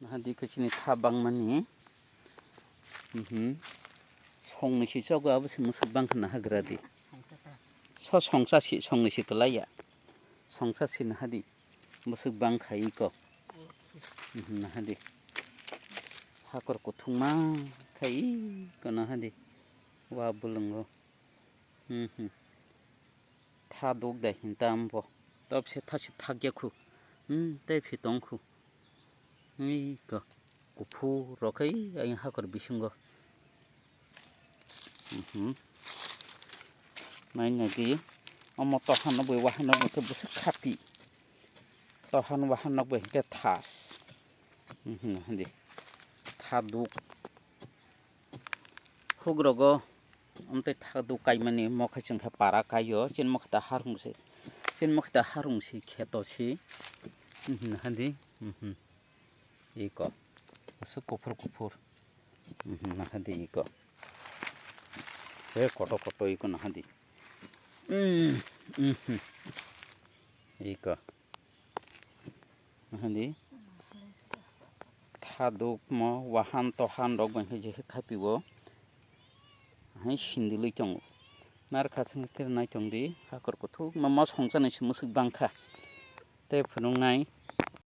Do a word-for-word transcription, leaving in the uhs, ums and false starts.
Naha di khe chini tha bangmani. Mhm. Songni si chogo abo se mwswk bangkha naha gra di. So songsa si, songni si kwlaiya. Songsa si naha di. Mwswk bangkha iko. Mhm, naha di. Hakor kuthungma khai iko naha di. Wa bulwngo. Mhm. Tha duk da hinta ambo. Topse tha si thakya khu. Hmm, tei phi tong khu. Ui ko. Kuphur rok hai ayang hakor bisingo. Mhm. Nai nai di. Omo tohan no bui wahan no bui khe bwswk khapi. Tohan wahan no bui khe thas. Mhm, di. Tha duk. Hugrogo amtwi thakdu kaimani mokhe chwngkhe para kaio, chini mokhe ta harung se, chini mokhe ta harung se kheto se. Mhm, hadi, mhm. Iko, aswk kuphur kuphur. Mhm, nahadi iko. He koto koto iko nahadi. Mm, mhm. Iko. Nahadi. Thadukmo wahan tohan rok bai khe je khe khaipio. Hai sindilwi tongo. Nar khasing stir nai tongdi, hakor kuthuk ma, ma songchani se mwswk bangkha. Tei phunuknai